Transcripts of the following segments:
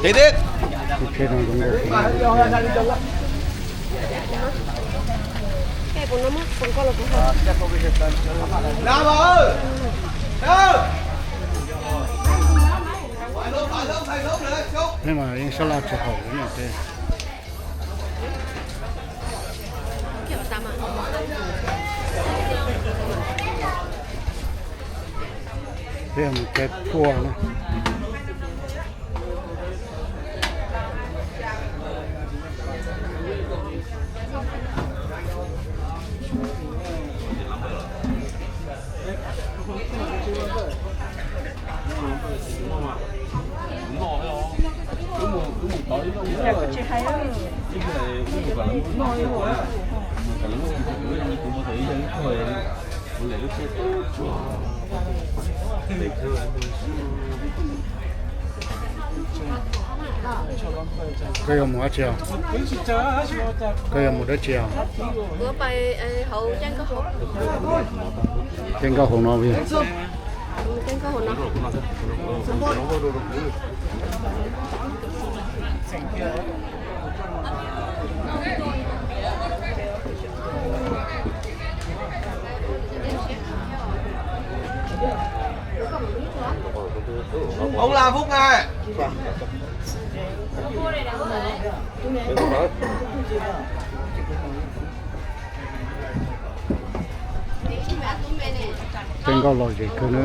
Tus tsheb no zoo nkauj kawg. Peb mas yeej sab laj tsis haum li no peb. Peb mus caij puag na. Koj yuav mus dab tsi os? Koj yuav mus dab tsi os? Ces nkauj hauv no. Ông là Phúc này. Tej nkauj lom zem kawg nawb.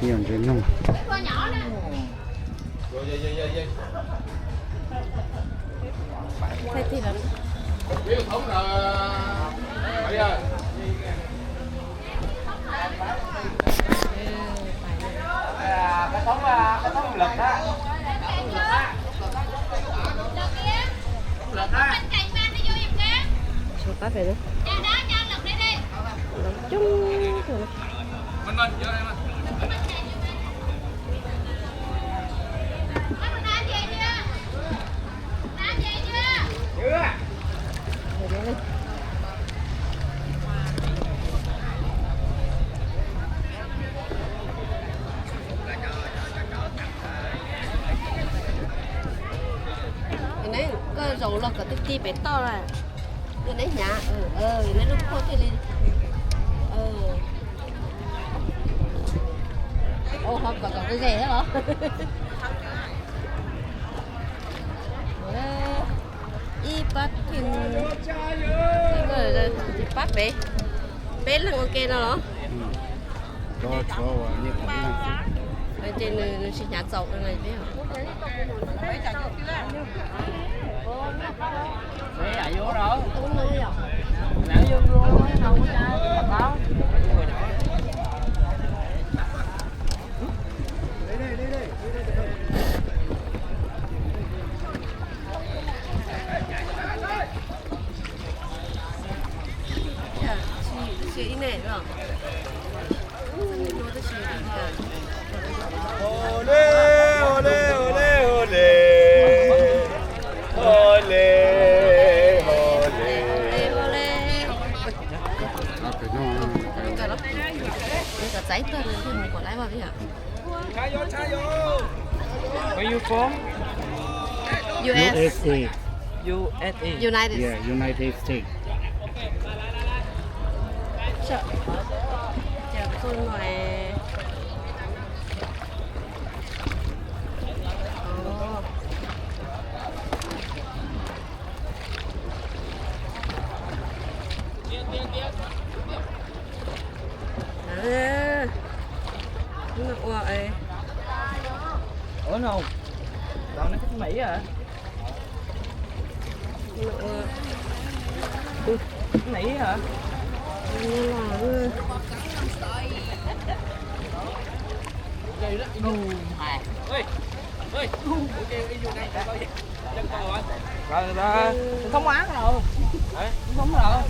Nyob ntses noog. Sawv qab pem no, coob kawg. Neb koj zaum los kom tij tij pem toj na. Yog neb hnyav, neb lub phoj thiaj li. Ho kom kom ze ze thiab los? Ib pab, ib pab pem, peb leeg ua ke no los? Ces nws tsis hnyav txaus no peb. Where you from? U S. U S A. U S A. United. Yeah, United States. Tus no. Ua no, no mày hả? Mày hả? Rồi, rồi. Không có ăn đâu. Hả? Không có ăn đâu.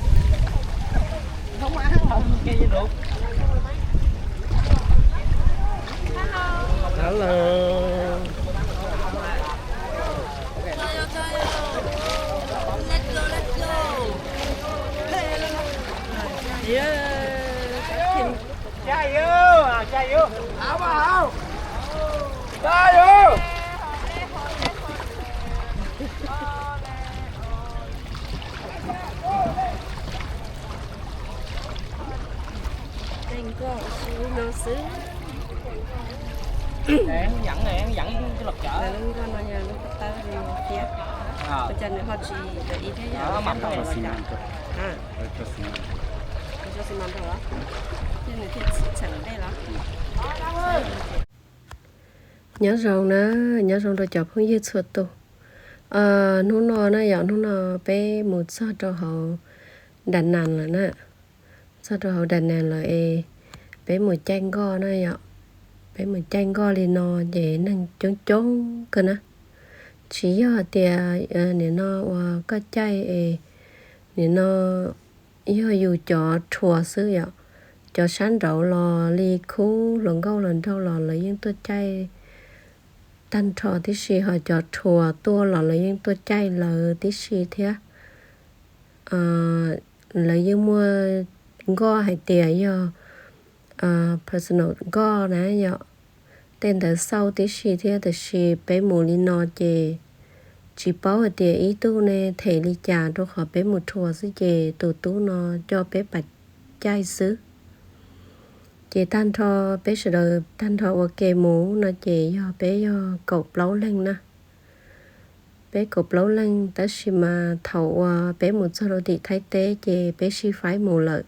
Không có ăn đâu. Nghe gì đủ. Nyob zoo na, nyob zoo rau cov phooj ywg txhua tus. Hnub no na yom, hnub no peb mus txog rau hauv Đà Nẵng lawm na. Txog rau hauv Đà Nẵng lawm es peb mus caij nkoj na yom. Peb mus caij nkoj li no ces neeg coob coob kawg na. Tsis yog tias nim no uas koj caij es nim no yog yus cov rhuas xwb yom. Cov sab nraud los li khub hluas nkauj hluas nraug los lawv yeej tuaj caij tag nrho tib si, ho cov rhuas tuaj los lawv yeej tuaj caij lawv tib si thiab. Lawv yeej muaj nkoj hais tias yog personal nkoj na yom. Tej ntawd xauj tib si thiab, tiam sis peb mus li no ces tsis paub hais tias ib tug ne them li cas, rau qhov peb mus rhuas xwb ces tus tub no coj peb pab caij xwb. Ces tag nrho peb sawv daws tag nrho ua ke mus no ces yog peb yog kaum plaub leeg na. Peb kaum plaub leeg, tab sis mas thaum uas peb mus txog rau tim Thaib teb ces peb sib faib mus lawm.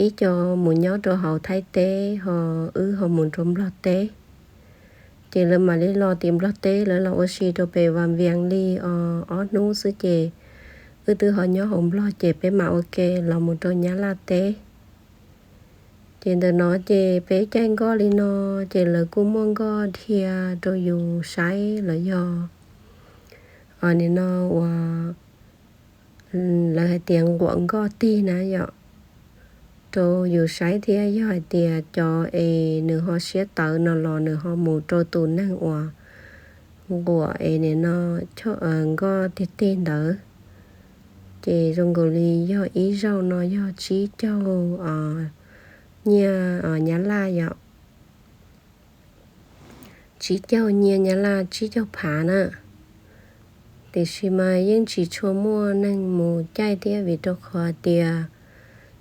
Ib co mus nyob rau hauv Thaib teb, ho wb ho mus rau Nplog teb. Ces lawv mam li los tim Nplog teb, lawv los ua si rau pem Vam Vias li ob hnub xwb ces wb twb ho nyob hauv Nplog ces peb mam ua ke los mus rau Nyab Laj teb. Ces ntawm no ces peb caij nkoj li no, ces lawv kuj muaj nkoj dhia rau yus saib los yog nim no uas lawv hais tias nquam nkoj tig na yom, rau yus saib thiab. Yog hais tias cov es nws ho siab tawv no los nws ho mus rau tus neeg uas nquam es nim no nkoj tiag tig ntawd. Ces zoo nkaus li yog ib zaug no yog tsib caug nyiaj Nyab Laj yom. Tsib caug nyiaj Nyab Laj, tsib caug phav na. Tiam sis mas yeej tsis tshua muaj neeg mus caij thiab, vim rau qhov tias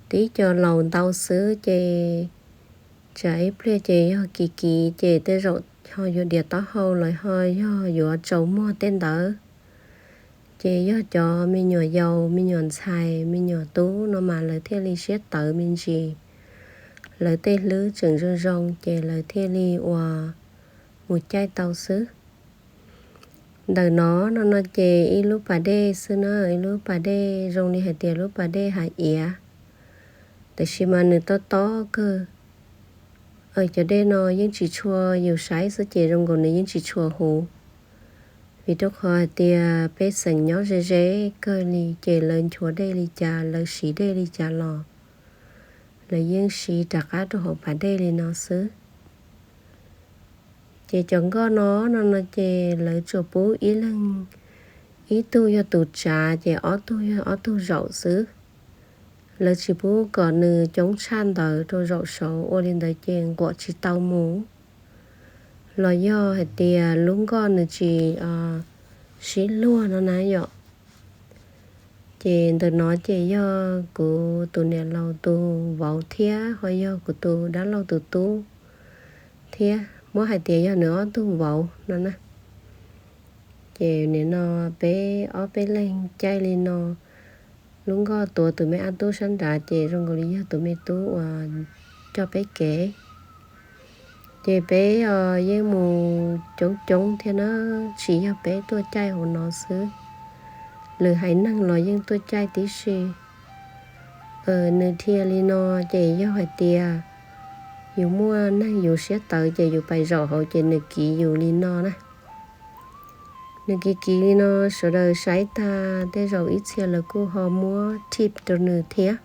tib co laus ntau xwb ces tsam ib pliag ces yog kiv kiv ces tej zaum ho yuav diav taub hau los ho yog yuav tsaus muag tej ntawd. Ces yog cov me nyuam yaus, me nyuam ntxhais, me nyuam tub no mas lawv thiaj li siab tawv me ntsis. Lawv tej hlwb tseem zoo zoo ces lawv thiaj li uas mus caij tau xwb. Ntawm no no no ces ib lub pas dej xwb na, ib lub pas dej zoo li hais tias lub pas dej hav iav, tiam sis mas nws tob tob kawg. Cov dej no yeej tsis tshua, yus saib xwb ces zoo nkaus nws yeej tsis tshua huv. Vim rau qhov hais tias pej xeem nyob ze ze kawg li ces lawv nchuav dej li cas, lawv siv dej li cas los lawv yeej siv rov qab rau hauv pas dej li no xwb. Ces cov nkoj no no no ces lawv tsuas pub ib leeg, ib tug yog tus tsav ces ob tug yog ob tug zaum xwb. Lawv tsis pub kom nws coob tshaj ntawd rau zaum saud, ua li ntawd ces nquam tsis tau mus. Los yog hais tias lub nkoj nws tsis sib luag no na yom. Ces ntawm no ces yog kuv tus niam laus tus vauv thiab ho yog kuv tus dab laug tus tub thiab, muab hais tias yog nws ob tug vauv no na. Ces nim no peb ob peb leeg caij li no, lub nkoj tuav tus me ab tub sab nrad ces zoo nkaus li yog tus me tub uas coj peb kev. Ces peb yeej mus coob coob thiab na, tsis yog peb tuaj caij hauv no xwb, lwm haiv neeg los yeej tuaj caij tib si. Nws dhia li no ces yog hais tias yus muaj neeg yus siab tawv ces yus pais zaum hauv ces nws kiv yus li no na. Nws kiv kiv li no, sawv daws saib tag tej zaum ib txhia lawv kuj ho muab tip rau nws thiab.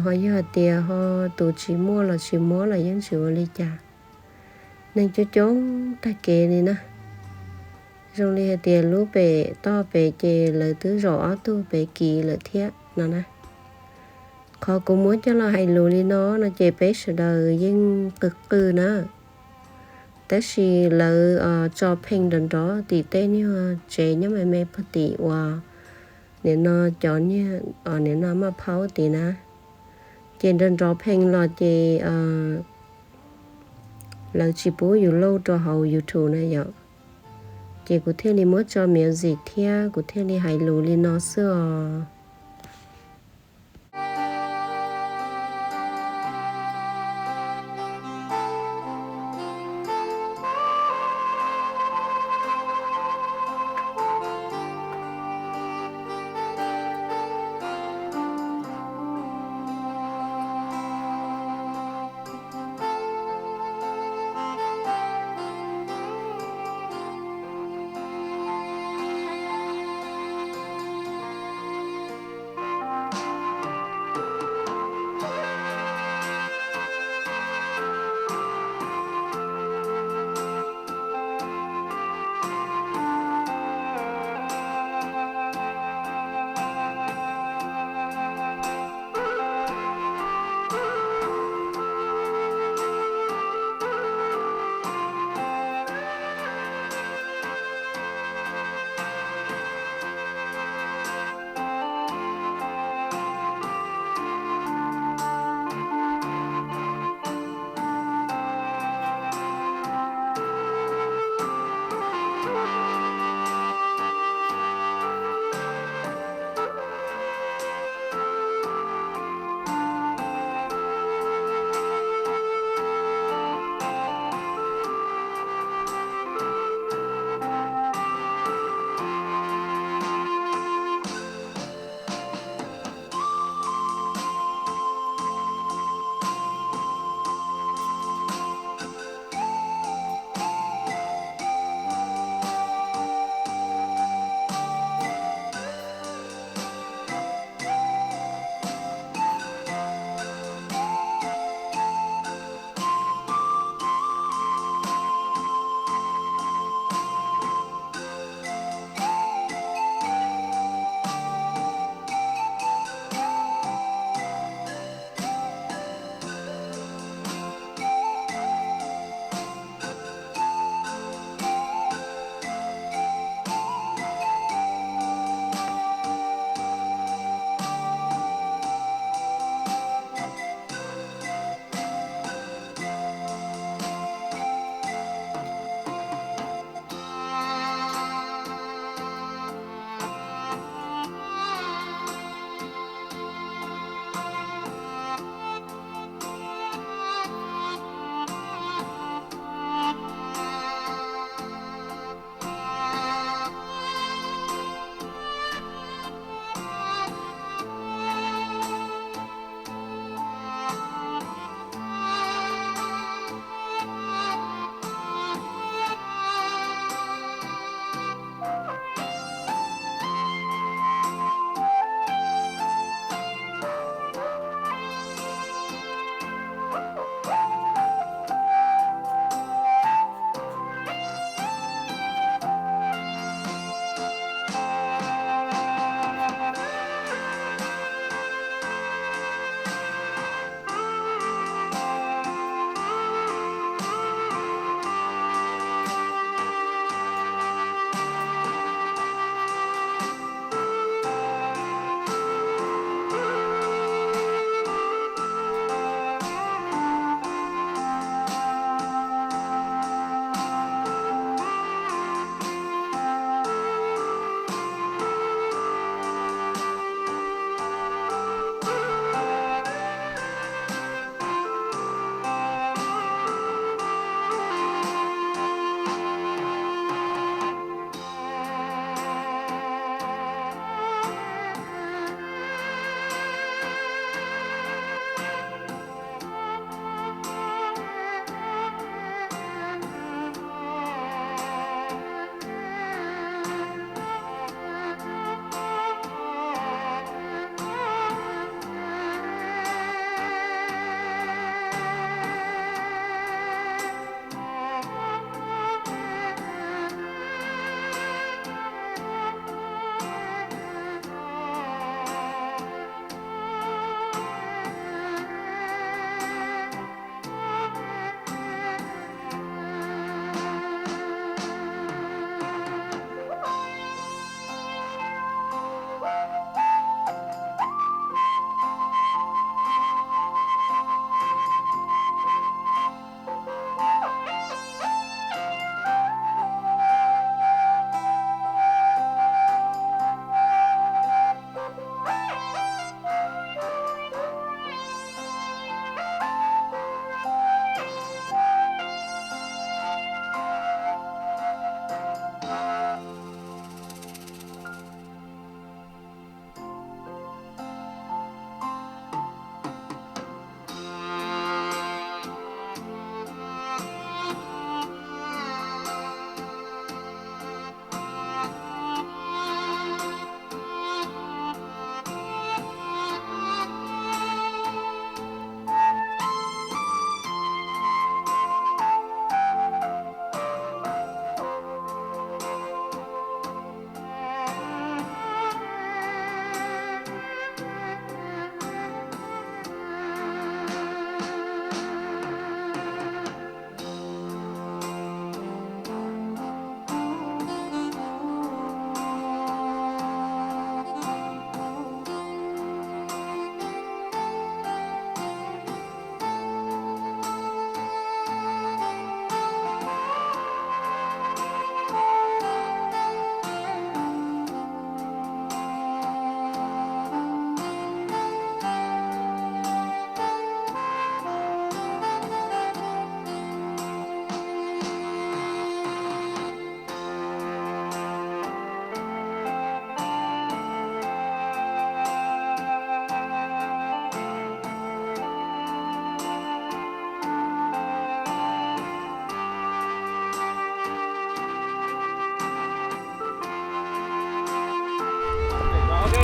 Ho yog hais tias ho tus tsis muaj los tsis muab los yeej tsis ua li cas. Neeg coob coob tag kev li na. Zoo li hais tias lub pem toj pem ces lawv twb zaum ob tug pem kiv lawm thiab no na. Qhov kuv muab coj los hais lus li no no ces peb sawv daws yeej qw qw na, tab sis lawv tso pheej nrov nrov tim tej nyuag tsev nyob me me pog tim uas nim no cov niag nim no maj phaub tid na, ces nrov nrov pheej los ces lawv tsis pub yus load rau hauv YouTube na yom. Ces kuv thiaj li muab tso music thiab kuv thiaj li hais lus li no xwb os.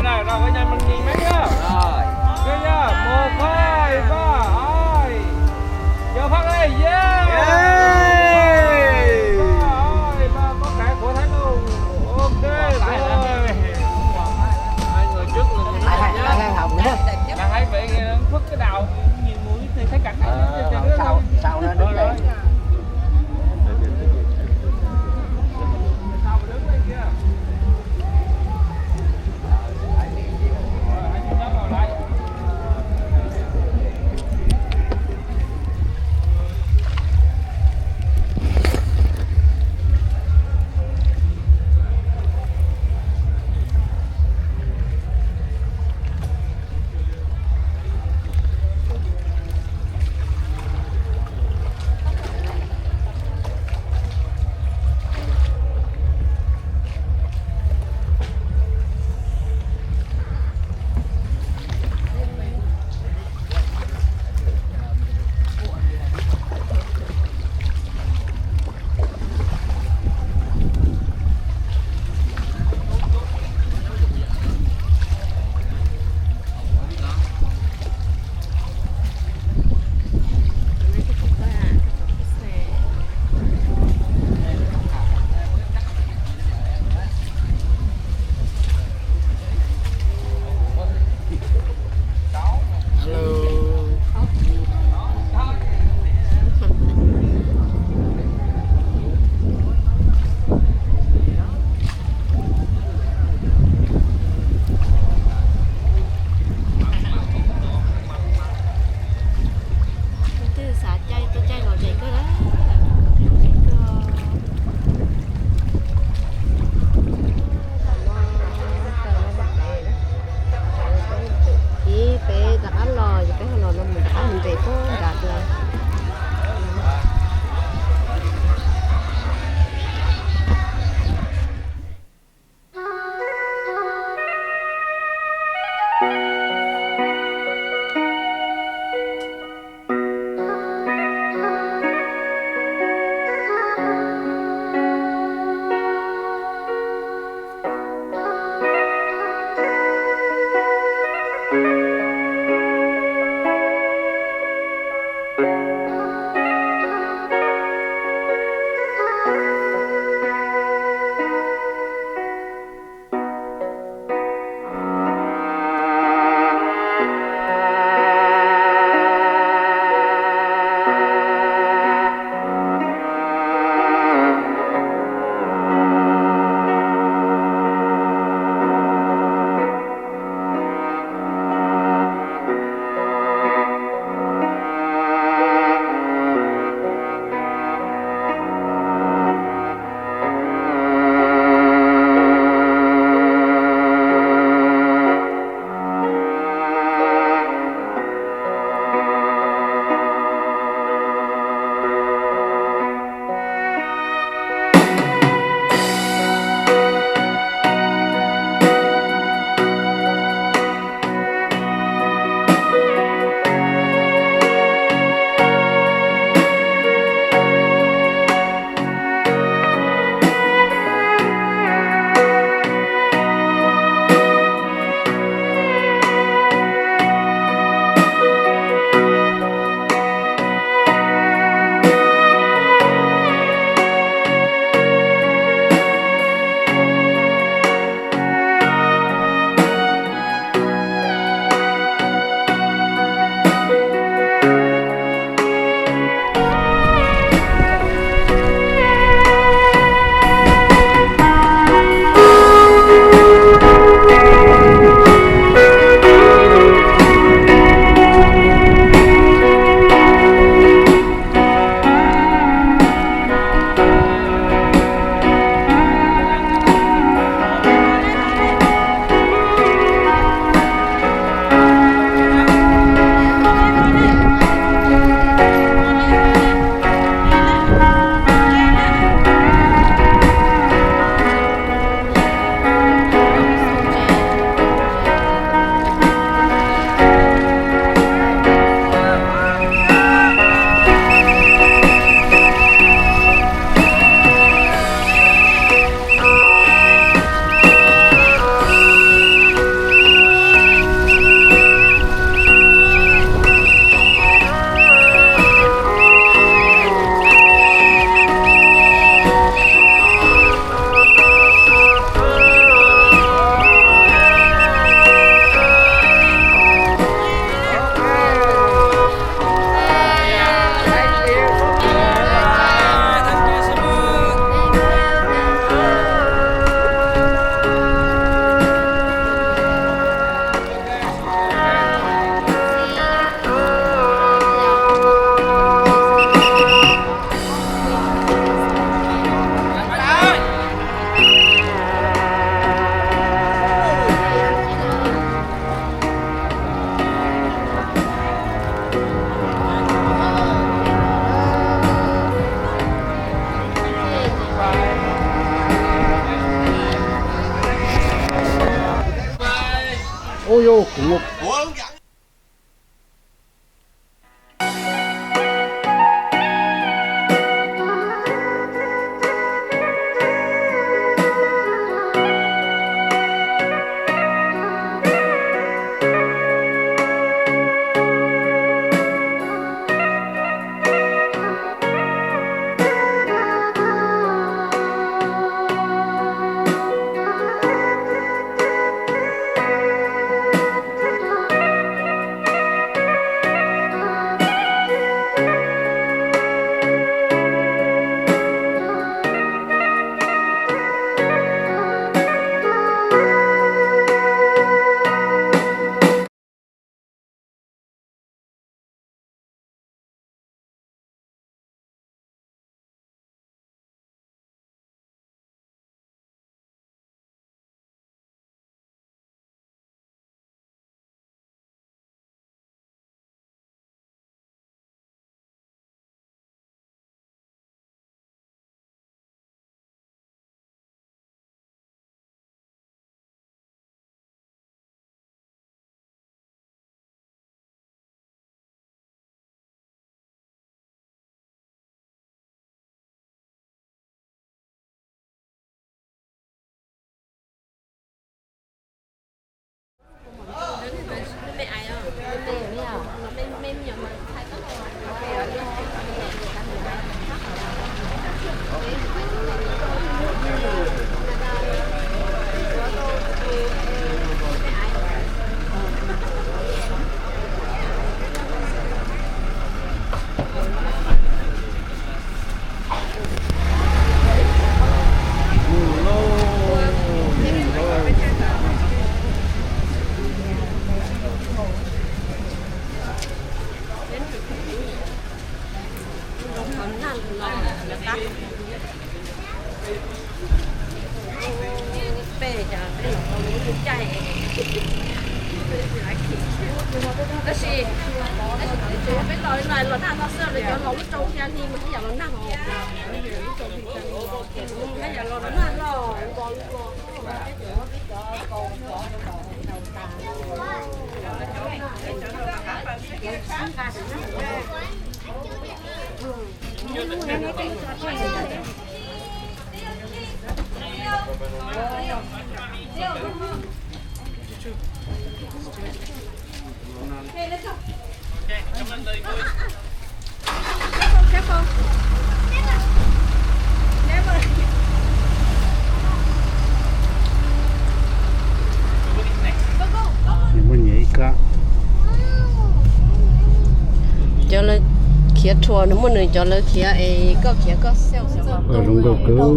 Rồi, rồi, với nhau mình nhìn mắt nhá. Rồi. Rồi nha, một, hai, ba, hai. Giờ phát đây, yeah. Yeah. Rồi, ba, ba, có cả của Thái luôn. Ok rồi. Hai người trước, người Thái Lan nhá. Là hai vị, ờ, Phước cái đầu, nhiều người thấy cảnh này. Ờ, sau, sau nó đứng đây. Sau mà đứng đây kia. Alo. Twb xav caij tuaj caij los ces kawg na. Ib peb rov qab los, peb ho los no mus rov qab mus nres puag nrad dua. Peb cov peb los tau lub caij, tab sis, tab sis peb los no los nag no xwb, cov laus lub rau xya hli mas ib yam los nag os. Ib yam los nag no. Nws muaj nyias ib kab. Cov lawv khiav rhuav nws muaj nws cov lawv khiav es koj khiav koj xauj xauj. Zoo nkauj kawg.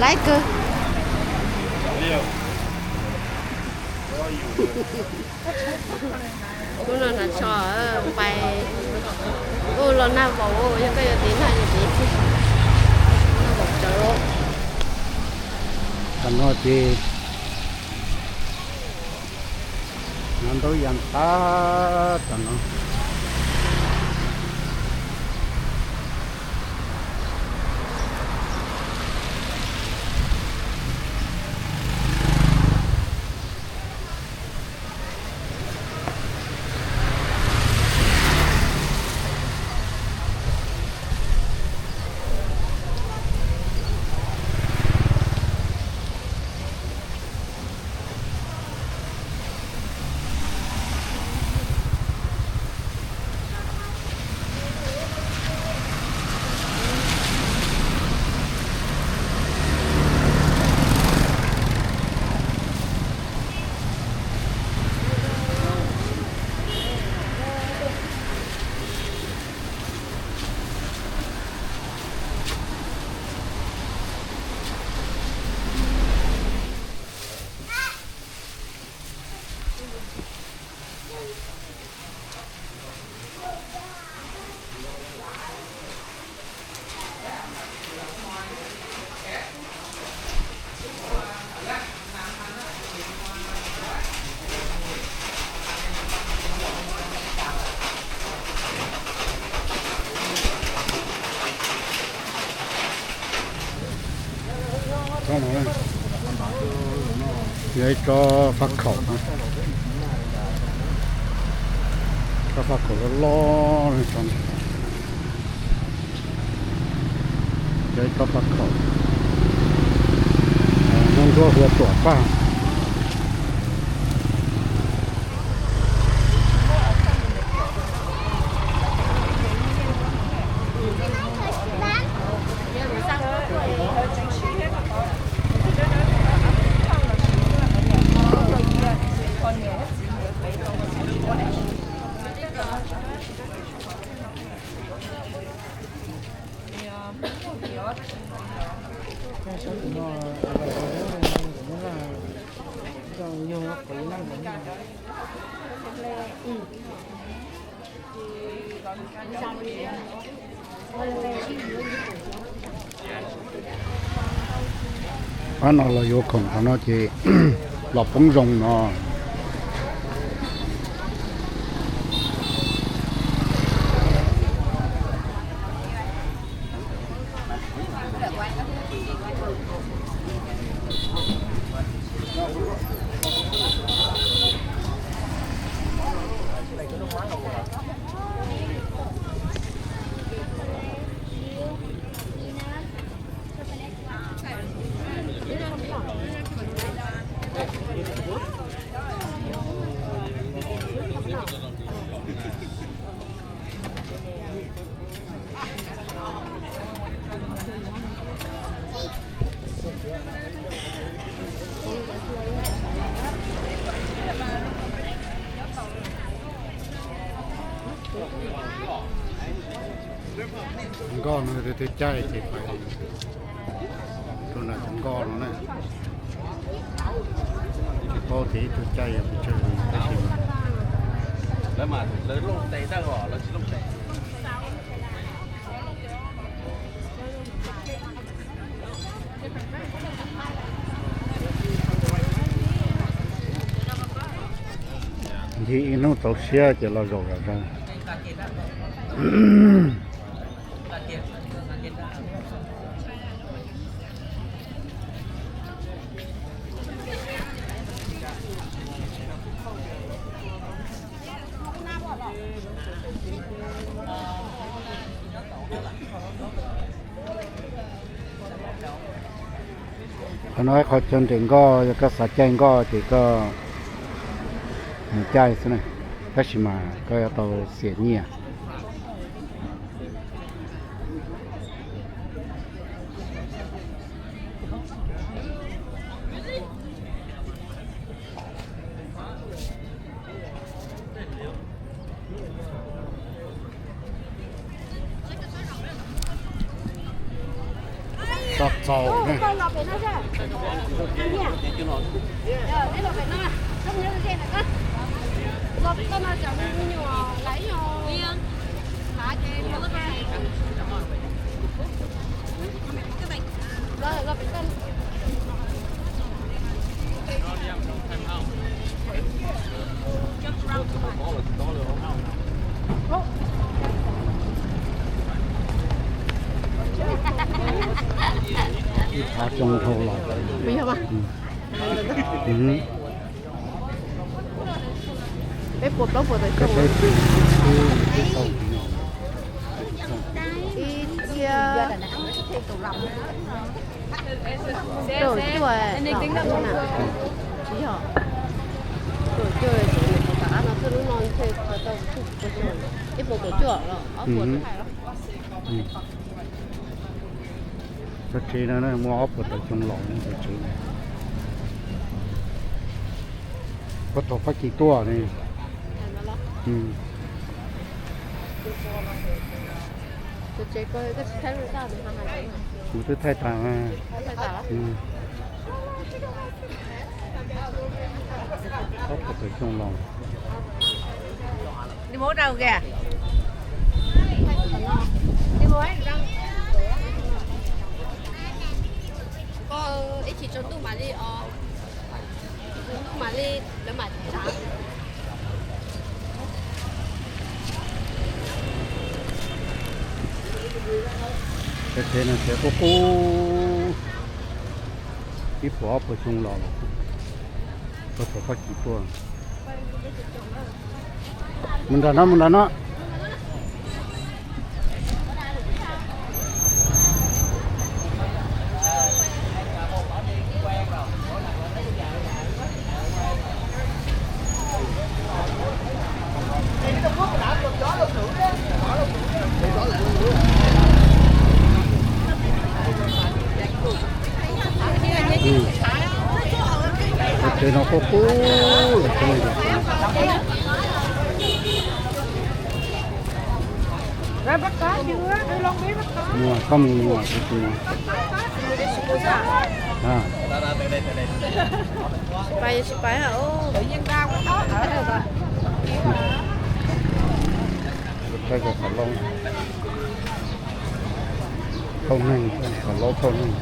Laib kawg. Hnub no hnav tsho pais, ua los nag vaus, yog koj yuav tiv nag yus tiv xwb. Nag vaus tsawv. Tam no ces hnav ntaub ya tag tam no. Yog ib tsob faj khaum, tsob faj khaum loj loj, yog ib tsob faj khaum, hnub nruab hlua tuam tag. Qhov no los yuav khoom qhov no ces los poob zoo no. Nkoj no twb caij ces pais rau nram cov nkoj no na. Tsis paub tias ib tug caij yog pes tsawg li tab sis ncig ib hnub txaus siab ces los zaum zom zaws. Qhov no ib qho chaw nres nkoj, yog koj xav caij nkoj ces koj mus caij xwb na, tab sis mas koj yuav tau xiam nyiaj. Txaus txaus ne. Ib thav coob dhau los. Peb puas plaub puas tawm xyoo? Ib txhiab rau cuaj, tsis yog, rau cuaj, tom qab no twb lub no ntshe tau ib puas kaum cuaj los ob puas tau hais los. Cov tsev no muaj ob puas tawm xyoo los cov tsev no. Puag thaum Fab Kis tuaj ne. Kuv twb thaij tas. Ob puas tawm xyoo los. Tsev no tsev qub qub. Ib puas ob puas xyoo los lawm, tau thaum Fab Kis tuaj. Mus nram no, mus nram no. Ces no qub qub. Muag, koj mus muag kuv tsis muag. Thauj neeg, thauj neeg.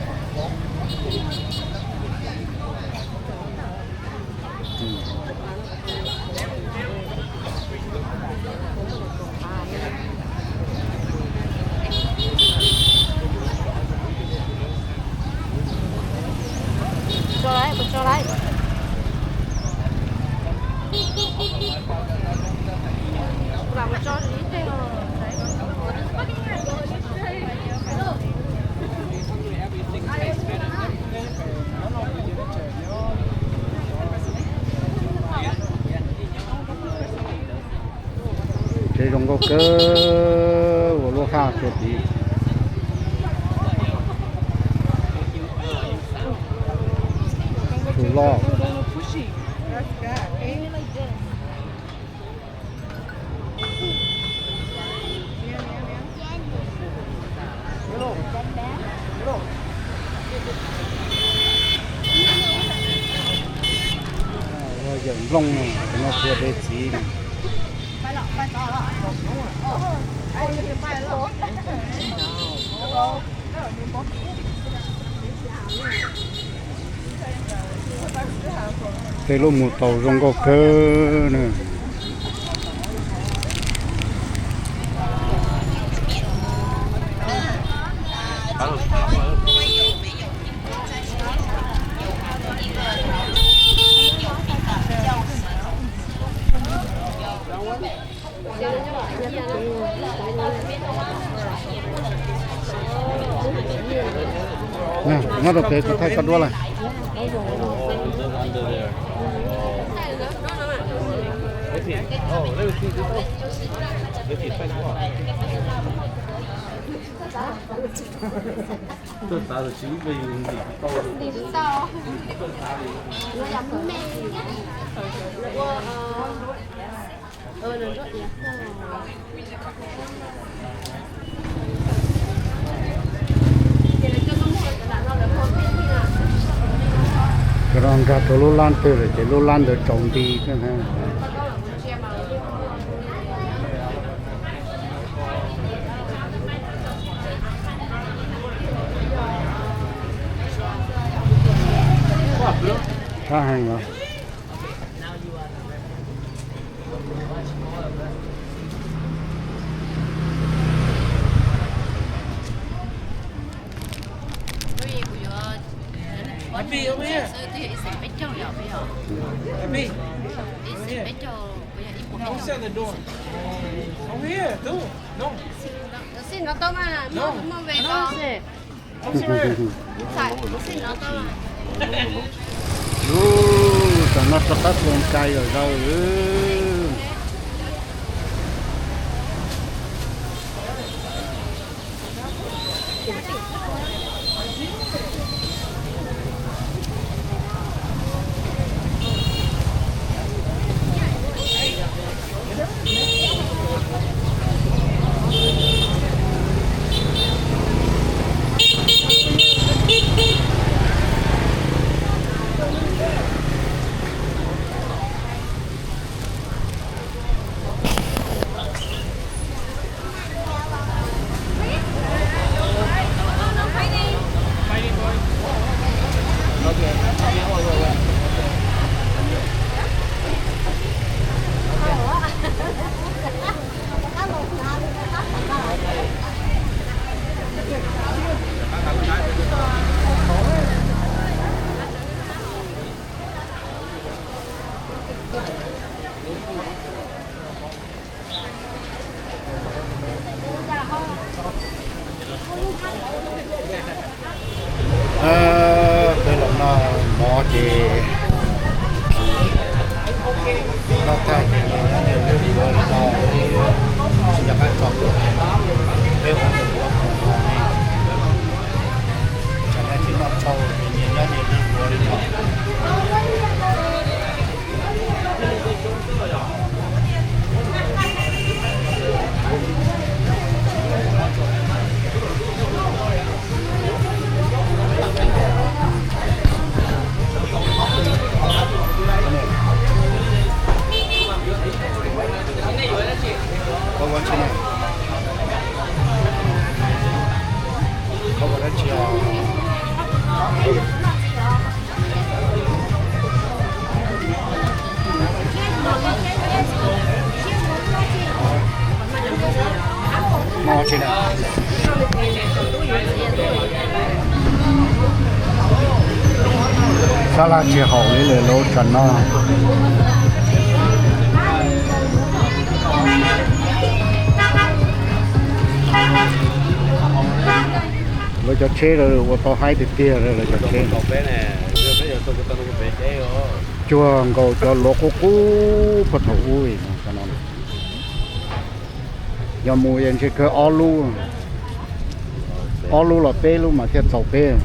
Tsev zoo nkauj kawg, ua lub haj rua tid. Tsuj loj. Ua yawm nplooj no, no tua dej txiv no. Tej lub mus tau zoo nkauj kawg na. Nyob rau pem kuv thaij koj duab lawm. Cov no nkag rau lub lab twg lawm ces lub lab ntawd tsaus nti thiab na. Sab heev los. Ub, tam no rov qab tua nkaus zaws. Peb los noj mov ces noj tag ces nyias nyob nyias lwm lub li no, tsis nco qab tso plhuav. Peb ua tus ua tus no ne, tsam no tsis noj tshau ces nyias nyob nyias lwm lub li no. Sab laj tsis haum li lawm lauj tsam no. Lawv cov tsheb ua tau haib tiag tiag lawv cov tsheb. Cuag nkaus cov luav qub qub puag thaum ub no. Yog mus es ntshe kawg ob lub, ob lub los peb lub mas thiaj txaus peb.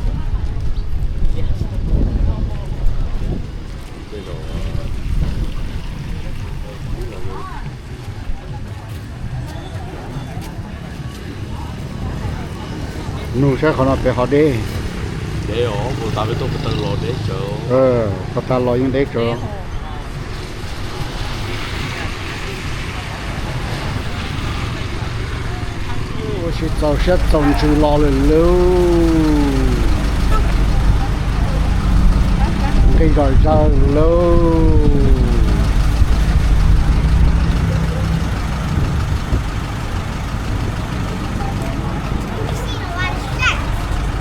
Nug saib qhov no pem ho deb. Qhov tas los yeej deb tsawv. Ua si txaus siab txaus ntsws los lawm lauj. Nqis kom zawg lauj.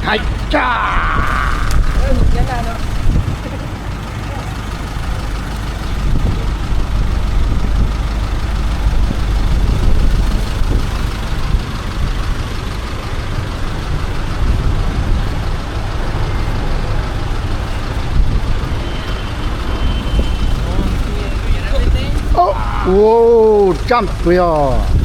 Hais tsa. Ua, tsam pw os.